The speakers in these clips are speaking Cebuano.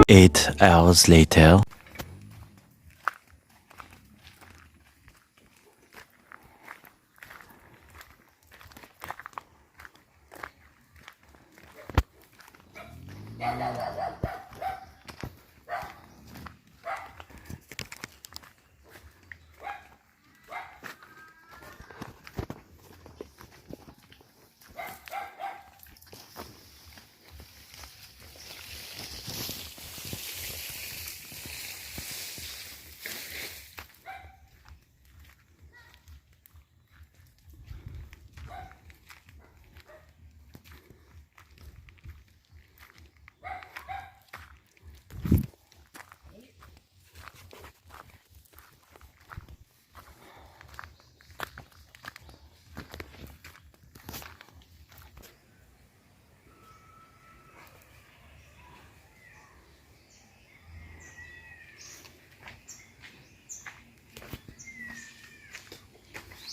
8 hours later.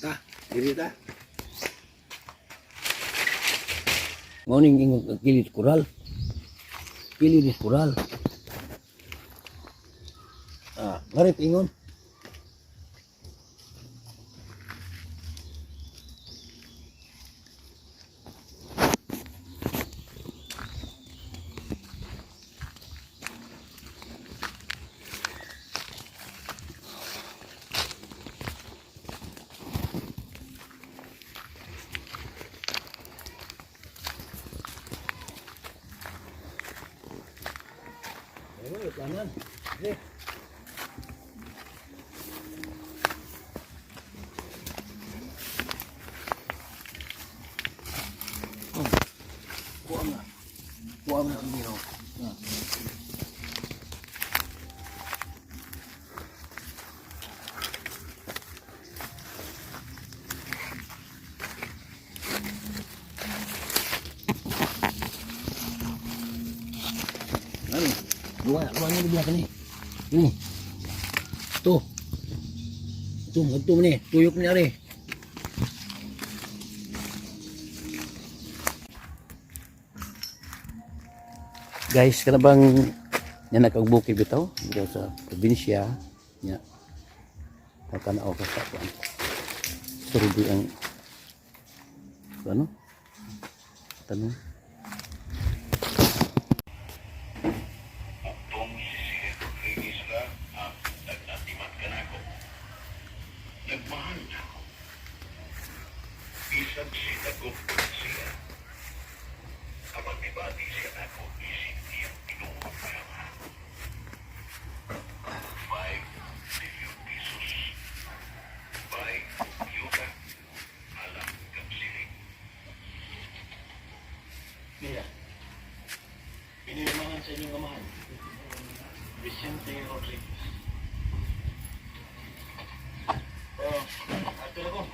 Ta, diri ta. Morning ingon kilid kural. Kilid is kural. Ah, ngarit ingon. Kuha na. Kuha na ang biro. Ah. Ano? Luwa, luwa niya dibiya kani. Ini. Ito. Ito, ito ni. Tuyok ni ari. Guys, kana bang nya nakagbukid bitaw dito sa probinsya nya. Tanaw ka sa kuan. Surbi ang ano? Tanong. Uktong si Sir Rodriguez ra ang nag-atiman kanako. Nagmahal nako. Bisag sinagop ko siya. Apan mibati siya nako isip iyang tinuod nga amahan. ₱5 million. Buy computer. Alam kang siling. Mira, pinirmahan sa inyong amahan, Vicente Rodriguez. Oh, ato na ko.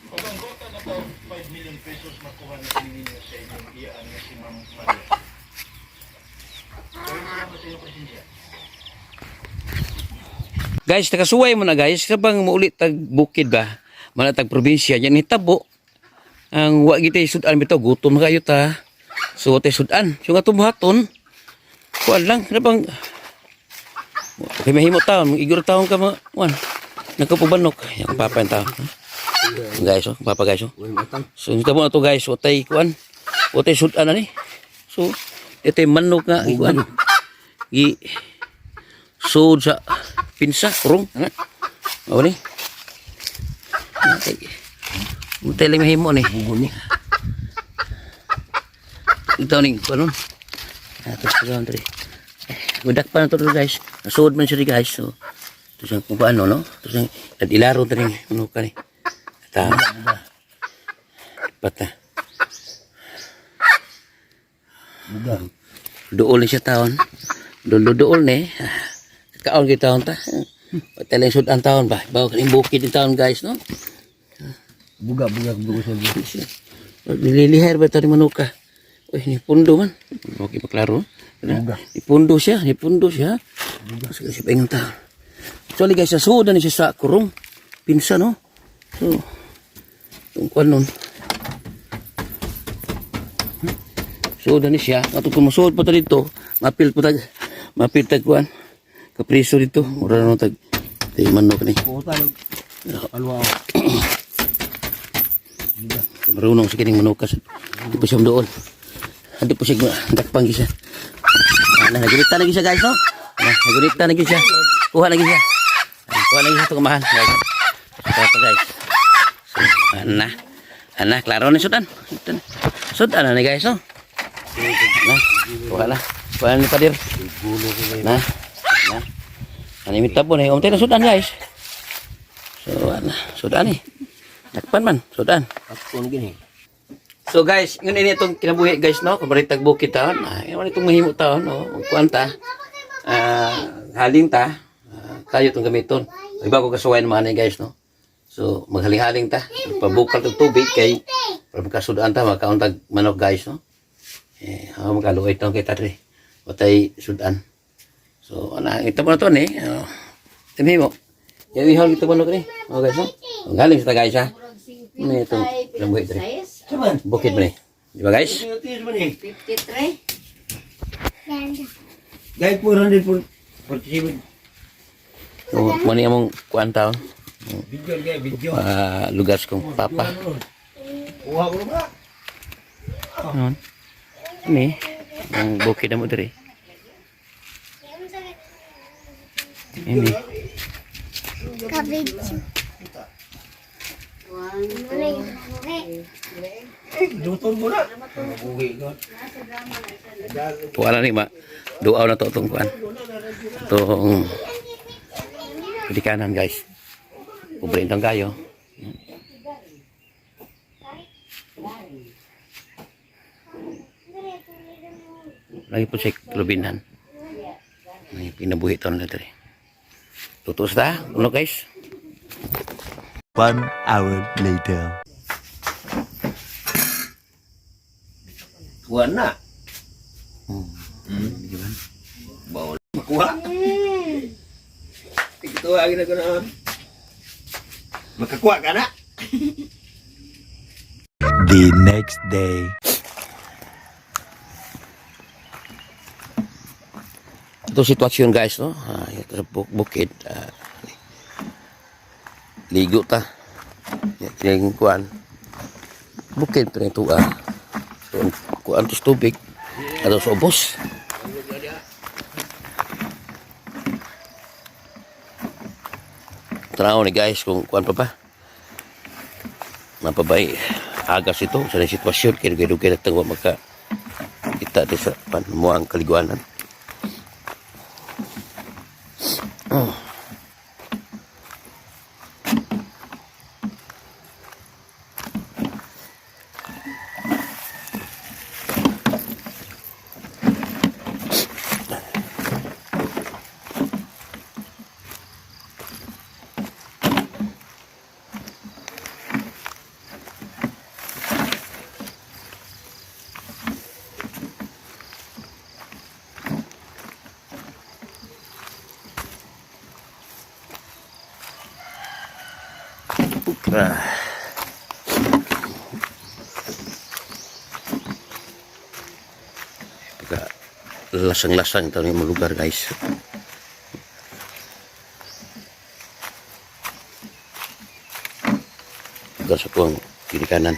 Pag ang kota na to, ₱5 million makuha na ninyo sa inyong iyaan nga si Ma'am Maria. Maraming salamat sa inyong presensya. Guys, nakasuway mo na, guys. Kabang maulit tag bukid ba? Mana tag probinsya yan hitabo. Ang wa gid sudan bitaw, gutom kayo ta. So tay sudan. So nga tumuhaton. Kuan lang kana bang Okay, mahimo taon, igor taon ka mga kuan. Nagkapubanok. Yang papa yung taon. Guys, oh, papa guys, oh. So hitabo na to, guys, watay kuan. Watay sudan ani. So ito yung manok nga ikuan. Gi sud sa pinsa kurong ana. Mao ni. Utay. Utay lang mahimo ni. Bugo ni. Ito ning kanon. Ato sa gawon diri. Gudak pa na to guys. Nasuod man siya diri, guys. So ito siyang kung ano no. Ito siyang ilaro diri ano ka ni. Ta. Pata. Buga. Duol ni siya taon. Duol duol ni. Kaon kita taon ta. Patay lang sud ang taon ba. Bawo kaning bukid ni taon, guys, no. Buga, buga, buga sa buga. Nililihar ba ito ni Manuka? Uy, ni Pundo man. Okay pa klaro. Buga. Ni Pundo siya, ni Pundo siya. Buga. Sige, siya paingon tao. Actually guys, nasuod na ni siya sa kurong. Pinsa, no? So, itong kwan nun. So ni siya, ato kung musuod pa ta dito, mapil po tag mapil tag kuan. Kapriso dito, mura na tag tay manok ni. Puta lang. Alwa. Marunong sa kining manukas. Di po siya doon. Andi po siya dakpang gisa. Ana nagulita na gisa guys no. Ana nagulita na gisa. Kuha na gisa. Kuha na gisa itong mahal guys. Ito pa guys. So, ana. Ana klaro na sudan. Sudan. Sudan na ni guys no. Na, kuha na. Kuha na ni Padir. Na. Na. Ano yung tabo na yung na sudan guys. So ana, sudan eh. Dakpan man, sudan. Ako gini. So guys, yun ini itong kinabuhi guys no, kung maritag bukid taon, yun itong mahimo taon no, magkuan ta. Haling ta, kayo itong gamiton. Iba ko kasuwain naman eh, guys no. So maghaling-haling ta, pabukal tong tubig kay para makasudan ta, makaon tag manok guys no. Eh, makaluoy taon kay tadre. Watay sudan. So ana, ito mo na to ni. Ano, mo. Yan ihol ito manok ni. Oh guys no. Ang galing sa ta guys ha. Ano itong kinabuhi dre. Saban. Bukid mo ni. Di ba guys? Tiis man eh. 53. Gayet 447. So, mo ni among kuan taon. Video gay video. Lugar sa kong papa. Kuha ko ba? Ano? Ni, ang bukid na mo diri. Ini. Luton mo na. Buhi ko. Wala ni ma. Duaw na to itong kuan. Itong pilikanan guys. Pobre itong kayo. Lagi po sa Rubinan. May pinabuhi ito na diri. Tutos ta, uno guys. 1 hour later. Kuha na. Bawal. Makuha. Ito ang na ko na. Makakuha ka na. The next day. Ito sitwasyon guys, no? Ito sa bukid. Ligo ta. Yan, kuan. Bukid pa ito ah. So, kuan to sa tubig. Ato sa ubos. Tanaw ni guys kung kuan pa ba. Mapabay agas ito sa sitwasyon kay dugay-dugay na tangwa maka kita di sa panmuang kaliguanan. Ah. Pagka lasang-lasang ito yung lugar guys. Lugar sa tuwang kinikanan.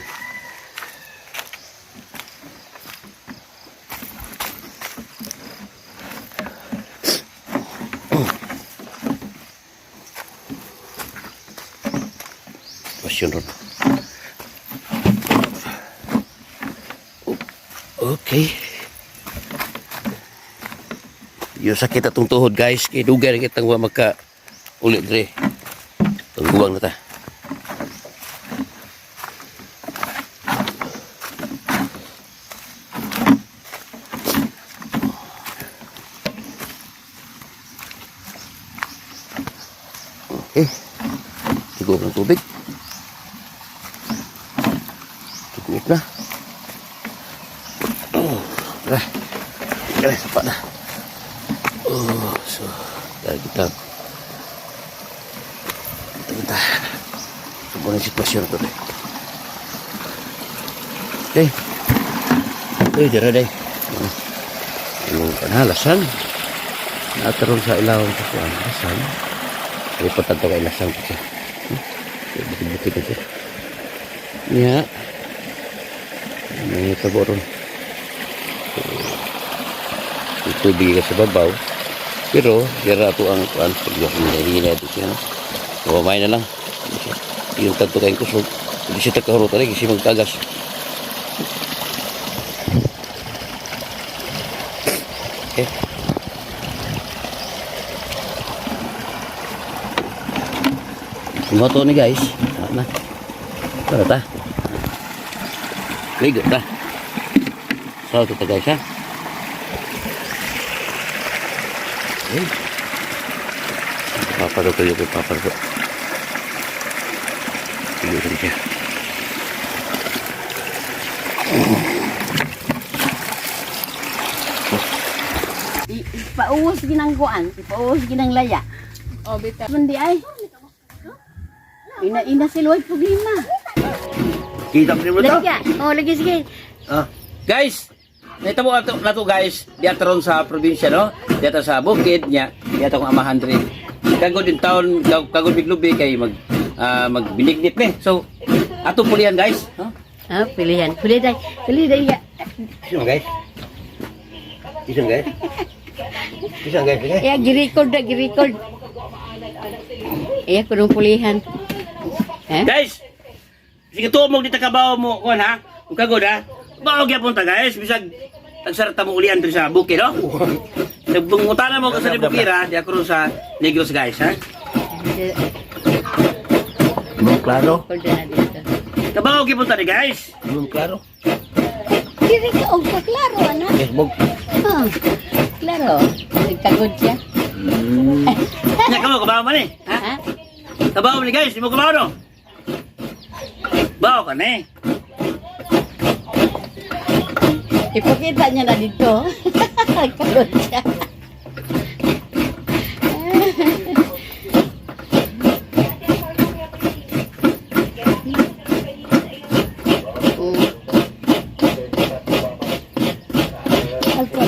Sitwasyon ron. Okay. Yung sakit atong tuhod guys, kay dugay na kitang wa maka ulit dre. Tungguwang na ta. Okay. Siguro ng tubig. Tuguot na. Oh, tara. Tara, sapa na. Oh, so, tara kita. Kita kita. Subukan ang sitwasyon ito. Eh. Okay. Uy, dira day. Yung kanalasan. Nataron sa ilawom sa kuan. Lasan. Ay, patag ka lasang ko siya. Bukid-bukid na siya. Niya. May tabo ron. So, tubig ka sa babaw. Pero, dira ato ang kuan. Pag hina dito siya. No? So, mamay na lang. Yung tanto kayong kusog. Hindi siya tagkahurot rin kasi magtagas. Okay. Moto ni guys. Tama na. Tara ta. Ligo ta. So, ito ta guys ha. Okay. Papalo kayo kay papalo. Ligo rin siya. Ipauwas ginang kuan, ipauwas ginang laya. Oh, bitaw. Man di ay. Ina ina sila way problema. Kita mo rin Lagi ka. Oh, lagi sige. Ah. Guys, nahitabo ato nato guys, diya ron sa probinsya no. Diya ta sa bukid niya, diya ta akong amahan diri. Kagod din taon, kagod biglubi kay mag magbinignit ni. So, ato pulihan guys, no? Ah, pilihan. Pili day. Pili day ya. Isang guys. Isang guys. Isang guys. Sige. Ya gi-record na gi-record. Iya kunong pulihan. Eh? Guys, sige tuo mo dita kabaw mo kuan ha. Kung kagod ha. Bao gyapon ta guys, bisag tagsarta mo ulian diri sa bukid no. Nagbungutana mo ka sa bukira, diya ko ron sa Negros guys ha. Mong klaro. Record na dito. Kabaw gyapon ta ni guys. Mong klaro. Diri ka og ka klaro ana. Yes, bog. Oh, klaro. Nagkagod siya. Nya kamo kabaw man eh. Ha? Ha? Kabaw ni guys, di mo kabaw no? Baw ka na eh. Ipakita niya na dito. Nagkagod siya.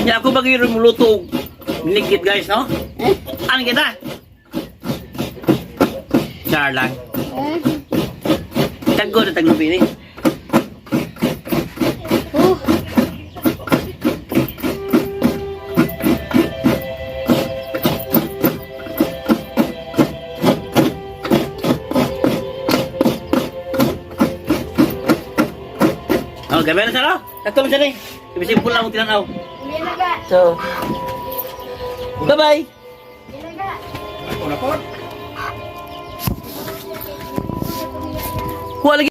Nya ako bagay rin muluto og binigit guys, no? Ano kita? Char lang. Taggo na taglupi ni. Oh. Oh, gabi na siya no? Tagto siya ni. Ibig pula mong tinanaw. So, bye-bye. Wala lagi.